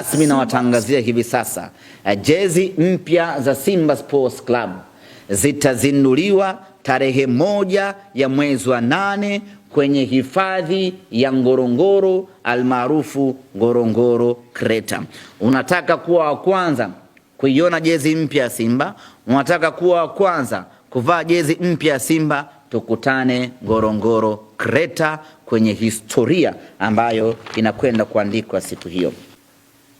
Rasmi nawatangazia hivi sasa, jezi mpya za Simba Sports Club zitazinduliwa tarehe 1 ya mwezi wa 8 kwenye hifadhi ya Ngorongoro almaarufu Ngorongoro Crater. Unataka kuwa wa kwanza kuiona jezi mpya ya Simba? Unataka kuwa wa kwanza kuvaa jezi mpya ya Simba? Tukutane Ngorongoro Crater kwenye historia ambayo inakwenda kuandikwa siku hiyo.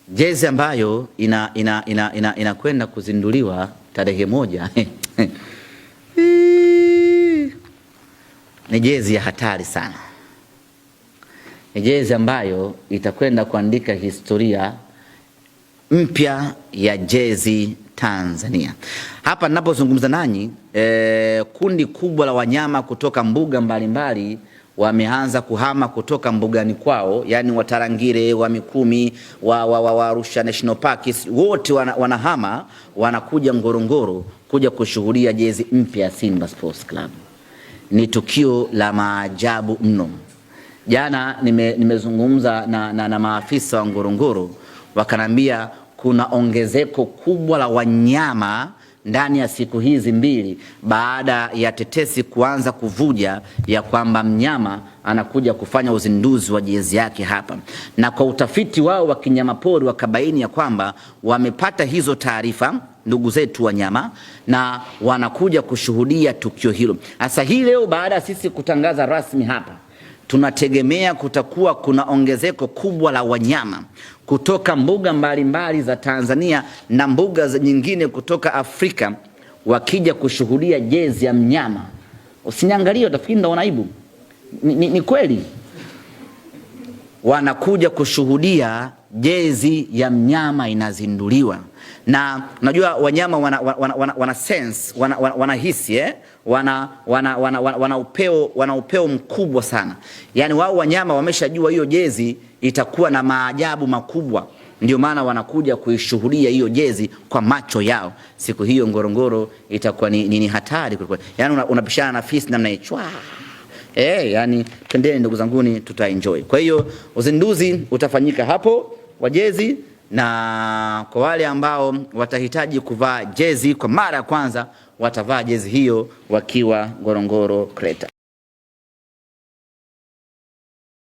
Jezi ambayo inakwenda kuzinduliwa tarehe 1 ni jezi ya hatari sana. Ni jezi ambayo itakwenda kuandika historia mpya ya jezi Tanzania. Hapa ninapozungumza nanyi, kundi kubwa la wanyama kutoka mbuga mbalimbali wameanza kuhama kutoka mbugani kwao, yani wa Tarangire, wa Mikumi, wa Arusha National Park, wote wanahama wanakuja Ngorongoro kuja kushuhudia jezi mpya ya Simba Sports Club. Ni tukio la maajabu mno. Jana nimezungumza na maafisa wa Ngorongoro, wakanambia kuna ongezeko kubwa la wanyama ndani ya siku hizi mbili baada ya tetesi kuanza kuvuja ya kwamba mnyama anakuja kufanya uzinduzi wa jezi yake hapa. Na kwa utafiti wao wa kinyamapori wakabaini ya kwamba wamepata hizo taarifa ndugu zetu wanyama na wanakuja kushuhudia tukio hilo. Sasa hii leo baada ya sisi kutangaza rasmi hapa, tunategemea kutakuwa kuna ongezeko kubwa la wanyama kutoka mbuga mbalimbali za Tanzania na mbuga nyingine kutoka Afrika wakija kushuhudia jezi ya mnyama. Usiniangalie utafikiri ndo wanaibu. Ni kweli. Wanakuja kushuhudia jezi ya mnyama inazinduliwa. Na unajua wanyama wana sense, wanahisi, wana upeo mkubwa sana. Yaani wao wanyama wameshajua hiyo jezi itakuwa na maajabu makubwa. Ndio maana wanakuja kuishuhudia hiyo jezi kwa macho yao. Siku hiyo Ngorongoro itakuwa ni hatari kweli kweli. Yaani unapishana na fisi namna hiyo. Chwa. Yani twendeni ndugu zanguni, tutaenjoy. Kwa hiyo uzinduzi utafanyika hapo wa jezi, na kwa wale ambao watahitaji kuvaa jezi kwa mara ya kwanza watavaa jezi hiyo wakiwa Ngorongoro Crater.